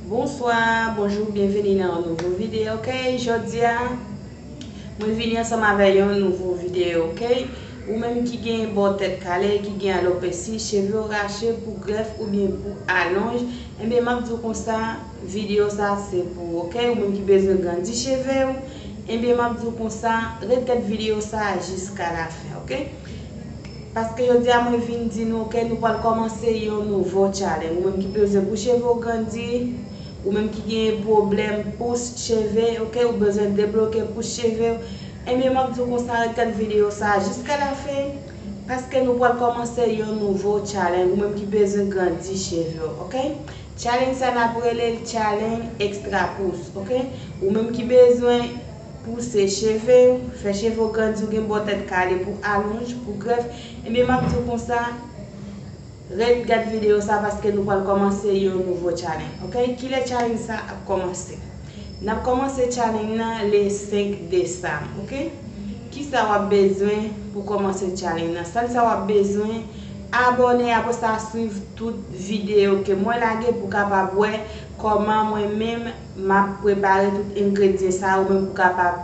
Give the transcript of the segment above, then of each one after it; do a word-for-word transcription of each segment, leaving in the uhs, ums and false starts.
Bonswa, bonjou, byenveni nan yon nouvo videyo, ok? Jodi a, mwen vini ansanm avè yon nouvo videyo, ok? Ou menm ki gen bò tèt kale, ki gen alopesi, cheve w rache pou grèf oubyen pou alonj, enben m ap di w konsa, videyo sa se pou ou, ok? Ou menm ki bezwen grandi cheve w, enben m ap di w konsa, ret gad videyo sa jiska lafen, ok? Paske jodi a mwen vin di nou ke nou pral kòmanse yon nouvo challenge. Ou menm ki bezwen pou cheve w grandi, ou menm ki gen pwoblèm pous cheve, ok, ou bezwen debloke pous cheve w, enben m ap di w konsa, ret gad videyo sa a jiska lafen, paske nou pral kòmanse yon nouvo challenge. Ou menm ki bezwen grandi cheve w, ok? Challenge sa n ap rele l challenge extra pous, ok? Ou menm ki bezwen pouse cheve w, fè cheve w grandi, ou gen bò tèt kale pou alonj, pou grèf, enben m ap di w konsa, ret gad videyo sa paske nou pral kòmanse yon nouvo challenge, ok? Kilè challenge sa ap kòmanse? N ap kòmanse challenge nan le senk desanm, ok? Kisa w ap bezwen pou kòmanse challenge nan? Sèl sa w ap bezwen, abòne, apre sa swiv tout videyo ke mwen lage pou kapab wè kòman mwen menm m ap prepare tout engredyan sa yo menm pou kapab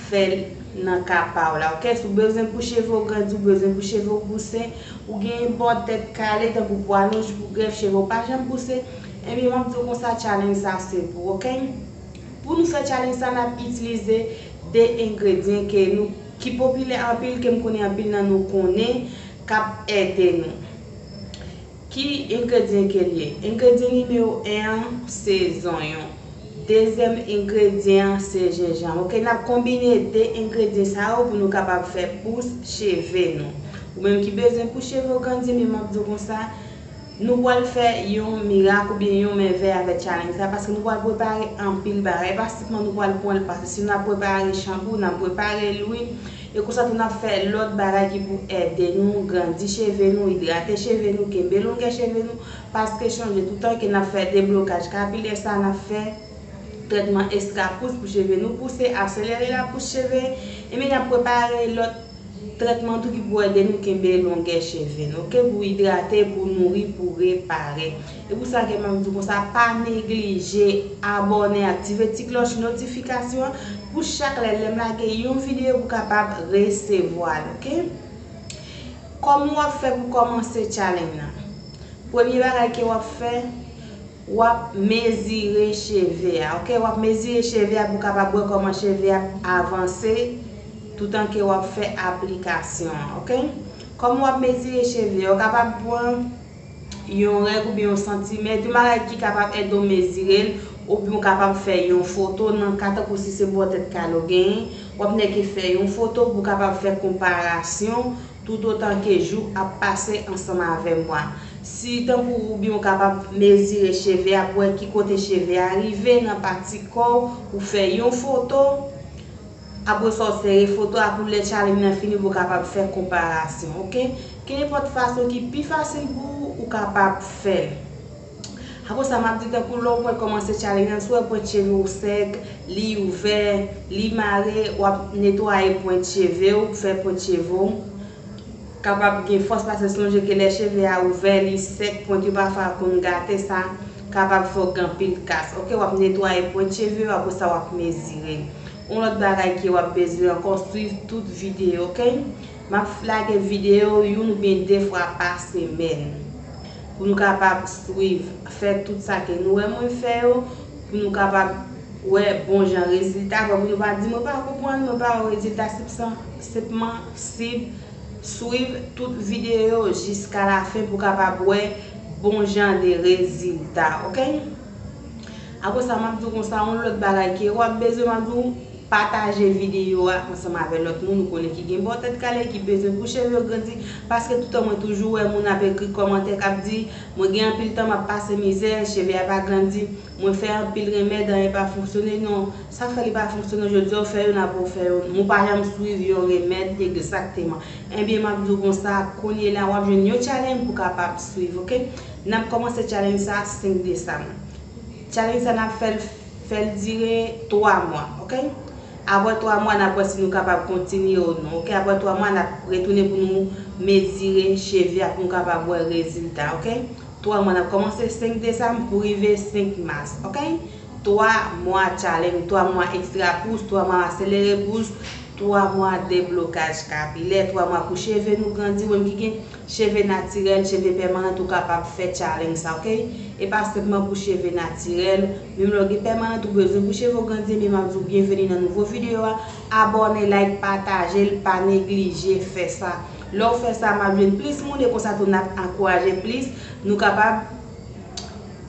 fè l nan ka pa w la, ok? Si w bezwen pou cheve w grandi, ou bezwen pou cheve w pouse, ou gen bò tèt kale tankou pwa lonj pou grèf cheve w pa janm pouse, enben m ap di w konsa challenge sa se pou, ok? Pou nou fè challenge sa, n ap itilize de engredyan ke nou, ki popilè anpil, ke m konnen anpil nan nou konnen, k ap ede nou. Ki engredyan ke l ye? Engredyan nimewo en an, se zonyon. Dezyèm engredyan an, se jenjanm. Ok, n ap konbine de engredyan sa yo pou nou kapab fè pous cheve nou. Ou menm ki bezwen pou cheve w grandi, men m ap di w konsa, nou pral fè yon mirak oubyen yon mèvèy avèk challenge sa, paske nou pral prepare anpil bagay. E pa senpman nou pral pran l, paske si n ap prepare chanpou, n ap prepare lwil, e konsa tou n ap fè lòt bagay ki pou ede nou grandi cheve nou, idrate cheve nou, kenbe longè cheve nou, paske chonje toutan ke n ap fè deblokaj kapilè sa, n ap fè trètman extra pous pou cheve nou pouse, aselere lapous cheve, enben n ap prepare lòt trètman tou ki pou ede nou kenbe longè cheve nou, ok, pou idrate, pou nouri, pou repare. E pou sa ke m ap di w konsa, pa neglije abòne, aktive ti klòch notifikasyon an pou chak lè lè m lage yon videyo pou kapab resevwa l, ok? Kòman w ap fè pou kòmanse challenge nan? Premye bagay ke w ap fè, w ap mezire cheve a, ok? W ap mezire cheve a pou w kapab wè kòman cheve a ap avanse toutan ke w ap fè aplikasyon an, ok? Kòman w ap mezire cheve a? Ou kapab pran yon règ oubyen yon santimèt, yon bagay ki kapab ede w mezire l, oubyen w kapab fè yon foto nan ka tankou si se bò tèt kale w genyen, w ap nèke fè yon foto pou w kapab fè konparasyon toutotan ke jou ap pase ansanm avè mwa. Si tankou oubyen w kapab mezire cheve a pou wè ki kote cheve a rive nan pati kò w, ou fè yon foto, apre sa w sere foto a pou lè challenge nan fini pou w kapab fè konparasyon, ok? Kenenpòt fason ki pi fasil pou ou, ou kapab fè l. Apre sa, m ap di tankou lè w pral kòmanse challenge nan, si w wè pwent cheve w sèk, li ouvè, li mare, w ap netwaye pwent cheve w, fè pwent cheve w kapab gen fòs, paske sonje ke lè cheve a ouvè, li sèk, pwent yo pafwa konn gate, sa kapab fè w gen anpil kas. Ok, w ap netwaye pwent cheve yo, apre sa w ap mezire. Yon lòt bagay ke w ap bezwen ankò, swiv tout videyo, ok? M ap lage videyo youn oubyen de fwa pa semèn. Pou nou kapab swiv, fè tout sa ke nou wè mwen fè yo, pou nou kapab wè bon jan rezilta, pou nou pa di mwen pa konprann, mwen pa wè rezilta, senpman, senpman swiv, swiv tout videyo yo jiska lafen pou kapab wè bon jan de rezilta, ok? Apre sa, m ap di w konsa, yon lòt bagay ke w ap bezwen, m ap di w, pataje videyo a ansanm avè lòt moun ou konnen ki gen bò tèt kale, ki bezwen pou cheve yo grandi, paske toutan mwen toujou wè moun ap ekri kòmantè k ap di, mwen gen anpil tan m ap pase mizè, cheve a pa grandi, mwen fè anpil renmèd, anyen pa fonksyone, non, sa k fè li pa fonksyone, jodi a w fè youn, apre w fè youn, mwen pa janm swiv yon renmèd egzakteman. Ebyen, m ap di w konsa, kounye la, w ap jwenn yon challenge pou w kapab swiv, ok? N ap kòmanse challenge sa senk desanm. Challenge sa n ap fè l, fè l dire twa mwa, ok? Apre twa mwa, n ap wè si nou kapab kontinye ou non, ok? Apre twa mwa, n ap retounen pou nou mezire cheve a, pou nou kapab wè rezilta, ok? Twa mwa, n ap kòmanse senk desanm pou rive senk mas, ok? Twa mwa challenge, twa mwa ekstra pous, twa mwa aselere pous, twa mwa deblokaj kapilè, twa mwa pou cheve nou grandi. Ou menm ki gen cheve natirèl, cheve pèmanan, ou kapab fè challenge sa, ok? E pa senpman pou cheve natirèl, menm lè w gen pèmanan, ou bezwen pou cheve w grandi, men m ap di w byenveni nan nouvo videyo a. Abòne, like, pataje l, pa neglije fè sa. Lè w fè sa, m ap jwenn plis moun, e konsa tou n ap ankouraje plis. Nou kapab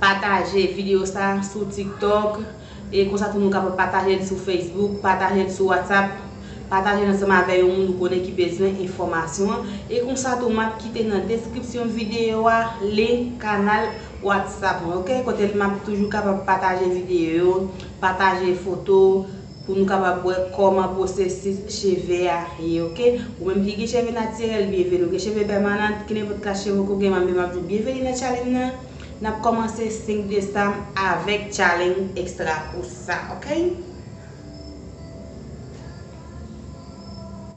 pataje videyo sa sou TikTok, e konsa tou nou kapab pataje l sou Facebook, pataje l sou WhatsApp, pataje l ansanm avè yon moun ou konnen ki bezwen enfòmasyon an. E konsa tou m ap kite nan deskripsyon videyo a link kanal WhatsApp mwen, ok? Kote m ap toujou kapab pataje videyo yo, pataje foto, pou nou kapab wè kòman pwosesis cheve a ye, ok? Ou menm ki gen cheve natirèl, byenveni. Ou gen cheve pèmanan, ki nenpòt klas cheve ou gen, m ap di w byenveni nan challenge nan. N ap kòmanse senk desanm avèk challenge ekstra pous sa, ok?